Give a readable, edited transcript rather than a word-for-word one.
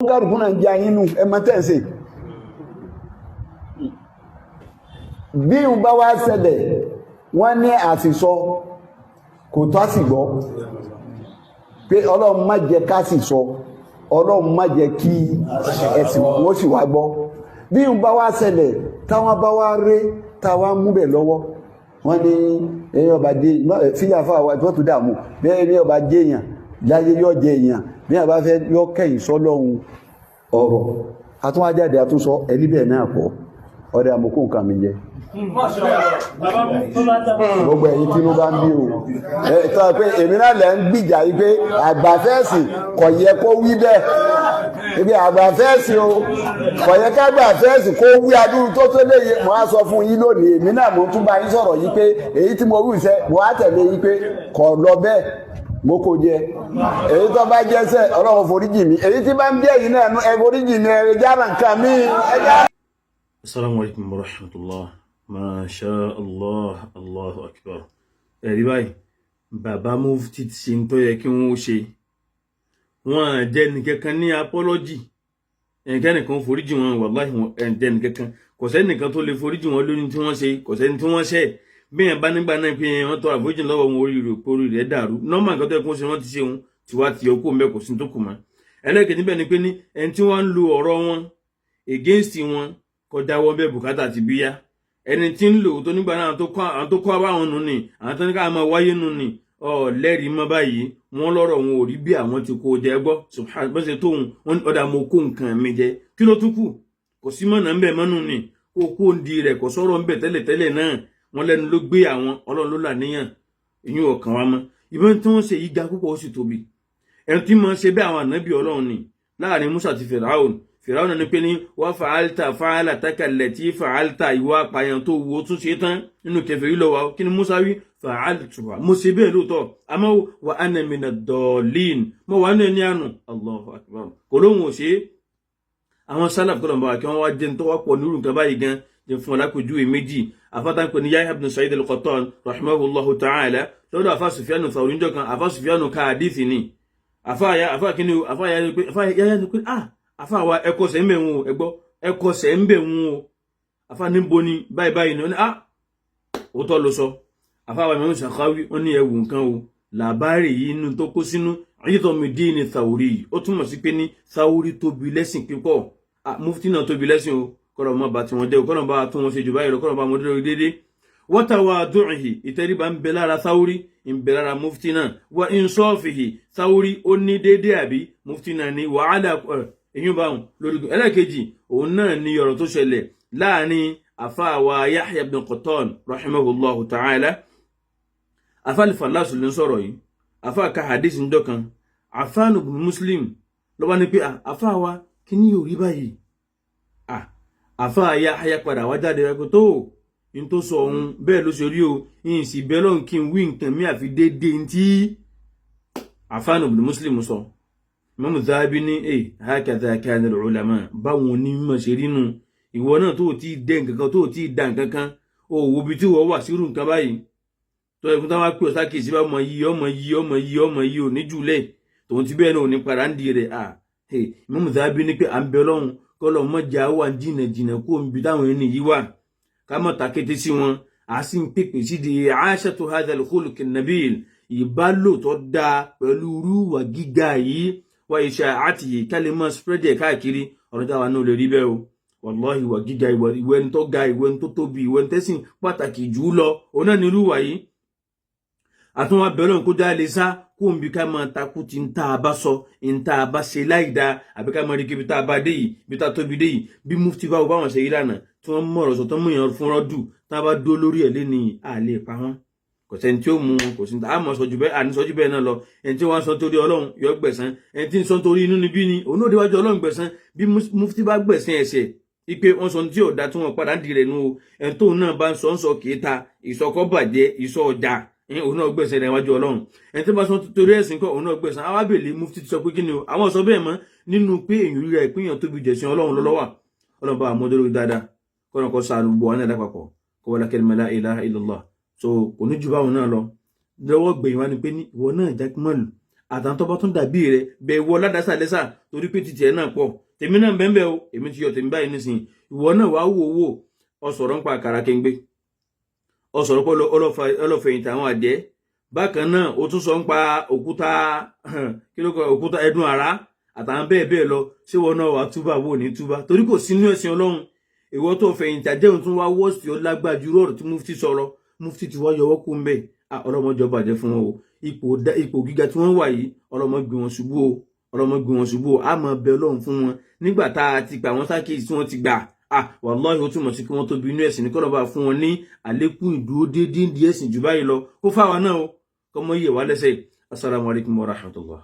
Kálukú náà ń jẹ ayín nù, ẹ mọ tẹ́ǹsì. Bí n bá wá ṣẹlẹ̀, wọ́n ní àsìsọ kò tó àsìgbọ́, pé Ọlọ́run má jẹ́ ká sì sọ, Ọlọ́run má jẹ́ kí ẹ̀sìn wọ́n sì wá gbọ́. Bí n bá wá ṣẹlẹ̀, táwọn bá wá ré, táwọn mú bẹ̀ lọ́wọ́, wọ́n ní ẹ̀yìn ọba dé fíyà fáwọn tó tún dààmú bẹ́ẹ̀ ní ọba jẹ́ èèyàn láyé, yóò jẹ èèyàn bí wọ́n bá fẹ́ yọ kẹ́yìn sọ́lọ́hun. Ọ̀rọ̀ àtúnwájáde àtúnsọ ẹni bẹ́ẹ̀ náà pọ̀ ọdẹ àmókò nǹkan mi jẹ. Gbogbo ẹ̀yin tí inú bá ń bí o, ẹ tọ́ pé èmi náà lẹ́ ń gbìjà yìí pé àgbàfẹ́sì kò yẹ kó wí bẹ́ẹ̀, ibi àgbàfẹ́sì o, kò yẹ ká gbàfẹ́sì kó wí adúrú tó tó léye. Mo á sọ fún yín lónìí, èmi náà mo tún bá yín sọ̀rọ̀ yìí pé èyí tí mo wí sẹ́, mo á tẹ̀lé yín pé kò lọ bẹ́ẹ̀, mo kò jẹ. Èyí tó bá jẹ́sẹ̀, Ọlọ́run foríjì mi. Èyí tí bá ń bí ẹ̀yin náà, ẹ foríjì mi, ẹ jára nǹkan mi, ẹ já. Assalamu alaikum wa rahmatullah. Masha Allah, Allahu akbar. Ẹ̀rí báyìí, bàbá mufti ti ṣe ń tó yẹ kí wọ́n ó ṣe. Wọ́n á jẹ́ nìkankan ní apology. Ẹnikẹ́nìkan foríjì wọn, wàláhì, wọn ẹ̀ jẹ́ nìkankan. Kò sẹ́nìkan tó lè foríjì wọn lórí tí wọ́n ṣe, kò sẹ́ni tí wọ́n ṣẹ̀. Bí yẹn bá nígbà náà pé wọ́n tọrọ àforíjì lọ́wọ́ wọn, orí rẹ̀ pé orí rẹ̀ dàrú. Normal nǹkan tó yẹ kó ṣe, wọ́n ti ṣe òun, tiwa ti yọ kó mbẹ́, kò sí tó kù mọ́. Ẹlẹ́kẹ̀ẹ́ níbẹ̀ ni pé ní ẹni tí wọ́n ń lo ọ̀rọ̀ wọn against wọn, kọjá wọ́n bẹ́ẹ̀, bùkátà ti bíyá. Ẹni tí ń lò tó nígbà náà, àwọn tó kọ́ abáwọn nù ni, àwọn tó ní ká máa wáyé nù ni ọ lẹ́rìí mọ́ báyìí. Wọ́n lọ́rọ̀ wọn ò rí bí àwọn ti kó jẹ gbọ́. Subhan, bó ṣe tóun wọn ọ̀dà, mo kó nǹkan mi jẹ, kí ló tún kù? Kò sí mọ̀nà ńbẹ̀ mọ́nù ni kó kó ń di rẹ̀, kò sọ̀rọ̀ ńbẹ̀ tẹ́lẹ̀tẹ́lẹ̀ náà. Wọ́n lẹ́nu ló gbé àwọn, Ọlọ́run ló là níyàn, ìyún ọ̀kan wa mọ́. Ìbọn tí wọ́n ṣe yìí ga púpọ̀, ó sì tóbi. Ẹni tí mo ṣe bẹ́ẹ̀, àwọn ànábì Ọlọ́run ni. Láàrin Musa àti Fìràhùn, Fìràhùn ní pé ní wọ́n fa'alta fa'alataka allati fa'alta, ìwà apààyàn tó wo tún ṣe tán nínú kèfèrí lọ́wọ́. Kí ni Musa wí? Fa'altuha, mo ṣe bẹ́ẹ̀ lóòótọ́, àmọ́ wa ana mina dọ̀ọ̀lìn, mo wà ní ẹni àánú. Allahu akbar. Kò lóhùn ò ṣe é. Àwọn sálàf kọlọ̀ bá kí wọ́n wá jẹ́ tó wá pọ̀ nírú nǹkan báyìí gan jẹ́ fún ọlápẹ̀júwe méjì. Afáta ń pè ní Yahya ibn Sa'id al-Qattan rahimahullahu ta'ala, lọ́dọ̀ afá Sufyanu Thawri níjọ́ kan, afá Sufyanu ká àdìsí ni afá ya afá kíni o, afá ya ni pé, afá ya ni pé, ah, afá wa, ẹkọ sẹ́ ń bẹ̀ wọn o, ẹgbọ́ ẹkọ sẹ́ ń bẹ̀ wọn o. Afá níbo ni? Báyìí báyìí ni. Ó ní, ah, òótọ́ ló sọ. Afá wa Imam Sakhawi, ó ní ẹwù nǹkan o, làbárì yìí inú tó kó sínú ayétọ́mídìí Thawri yìí, ó túmọ̀ sí pé ní Thawri tóbi lẹ́sìn pípọ̀. Ah, mufti náà tóbi lẹ́sìn o, kọ́lọ̀ mọ́ bá tiwọn jẹ́ o, kọ́lọ̀ bá tún wọn ṣe jù báyìí lọ, kọ́lọ̀ bá wọn dúró déédéé. Watawadu'ihi, ìtẹríba ń bẹ lára Thawri, ń bẹ lára mufti náà. Wa insafihi, Thawri ó ní déédéé, àbí mufti náà ní wàhálà èyí bá wọn lórí. Ẹlẹ́ẹ̀kejì, òun náà ní ọ̀rọ̀ tó ṣẹlẹ̀ láàrin àfáàwà Yahya ibn Qattan rahimahullahu ta'ala. Afáàlì Falas ló ń sọ̀rọ̀ yìí. Àfáà ka hadith ńjọ́ kan, àfáà ibn Muslim ló bá ní pé àfáà wa, kí ni yóò rí báyìí? Àfáà Yahya padà wá jáde rẹ pé tó n tó sọ òun bẹ́ẹ̀ ló ṣe rí o, yìí sì bẹ́ẹ̀ lọ́n kí n wí nǹkan mi àfi déédéé ntí àfáà ibn Muslim sọ. Imam Zahabi ní ẹ hakadha kana al-ulama, báwọn onímọ̀ ṣe rí nu. Ìwọ náà tó ti dé nǹkan kan, tó ti da nǹkan kan, o wo ibi tí wọ́n wà sírù nǹkan báyìí tó ẹkún táwọn á pè ọ́ sákèsí bá mọ yí ọmọ yí ọmọ yí ọmọ yí ò ní jùlẹ̀ tòun ti bẹ́ẹ̀ náà ò ní padà ń di rẹ̀. À, Imam Zahabi ní pé à ń bẹ Ọlọ́run kọ́lọ̀ mọ́jà wà jìnnà jìnnà kó ń bi táwọn ẹni yìí wà, ká mọ̀ takété sí wọn. À sì ń pèpè sí di aishatu hadha al-khuluq an-nabil, ìbálò tó dáa pẹ̀lú rúwà gíga yìí, wa isha'atihi, ká lè mọ́ spread ẹ̀ káàkiri. Ọ̀rọ̀ táwa náà lè rí bẹ́ẹ̀ o. Wàláhì, ìwà gíga, ìwà ẹni tó ga, ìwà ẹni tó tóbi, ìwà ẹni tẹ́sìn pàtàkì jù lọ, òun náà ní irú wà yìí. Àtúnwá bẹ̀rẹ̀ kó já lè sá kó n bí ká máa takú ti ń tá a bá sọ, ń tá a bá ṣe láì dáa, àbí ká máa rí kíbi tá a bá dé yìí, bí tá a tóbi dé yìí. Bí mufti báwo báwọn ṣe yí lánàá tí wọ́n mọ̀rọ̀ sọ tó mú yàn fún rọ́dù, tá a bá dúró lórí ẹ̀ lẹ́ni, à lè pa wọ́n. Kò sẹ́ni tí ó mú wọn, kò sí àmọ́ sọ jù bẹ́ẹ̀, àní sọ jù bẹ́ẹ̀ náà lọ. Ẹni tí wọ́n sọ torí Ọlọ́run yọ gbẹ̀san, ẹni tí ń sọ torí inú níbí ni òun náà déwájú Ọlọ́run gbẹ̀san. Bí mufti bá gbẹ̀san ẹ̀ṣẹ̀ ipe wọ́n sọ tí ò dá tí wọ́n padà ń di rẹ̀ nu o, ẹni tóun náà bá ń sọ ń sọ kéta ìsọkọ́ bàjẹ́ ìsọ ọjà, òun náà gbẹ̀san rẹ̀ wájú Ọlọ́run. Ẹni tí wọ́n bá sọ torí ẹ̀sìn kọ́, òun náà gbẹ̀san. Awábèlè mufti ti sọ pé kí ni o, àwọn sọ bẹ́ẹ̀ mọ́ nínú pé èèyàn ríra ìpínyàn tóbi jẹ̀sìn Ọlọ́run lọ́lọ́wà. Ọlọ́run bá àmọ́dé lórí dáadáa, kọ́nà kọ́ sáà gbogbo wọn náà lápapọ̀ kọ́ wọlé kalima la ilaha illallah. So kò ní ju báwọn náà lọ. Lọ́wọ́ gbẹ̀yìn wá ni pé ní ìwọ náà Jakmal Àtàwọn tó bá tún dàbí rẹ bẹ́ẹ̀ wọ ládàásà lẹ́sà, torí pé títì ẹ̀ náà pọ̀. Tèmi náà bẹ́ẹ̀ o, èmi ti yọ tèmi báyìí nísìnyí. Ìwọ náà wàá wò wò, ọ sọ̀rọ̀ ń pa àkàrà kéńgbé, ọ sọ̀rọ̀ pé ọlọ́fẹ̀yìntì àwọn àjẹ́. Bákan náà, ó tún sọ ń pa òkúta, kí ló kọ, òkúta ẹdun àrá àtàwọn bẹ́ẹ̀ bẹ́ẹ̀ lọ. Ṣé wọn náà wàá túbà wò ní túbà? Torí kò sínú ẹ̀sìn Ọlọ́run. Ìwọ tó fẹ̀yìntì àjẹun tún wá wọ́ọ̀sì, ó lágbájú ọ̀rọ̀ tí mufti sọ̀rọ̀. Mufti ti wá yọwọ́ kú ń bẹ̀. Ọlọ́mọjọ́ bàjẹ́ fún wọn o. Ipò gíga tí wọ́n wà yìí, ọlọ́mọ gbé wọn ṣubú o, ọlọ́mọ gbé wọn ṣubú o. A máa bẹ Ọlọ́run fún wọn. Nígbà tá a ti gbà wọ́n sákèjì tí wọ́n ti gbà, ah, wàláhì, ó túmọ̀ sí kí wọ́n tóbi inú ẹ̀sìn ní. Kọ́lọ́ba fún wọn ní àlékún ìdúró déédéé ní ẹ̀sìn jù báyìí lọ, kó fáwọn náà o, kọ́mọ yẹ̀ wá lẹ́sẹ̀. Assalamu alaikum wa rahmatullah.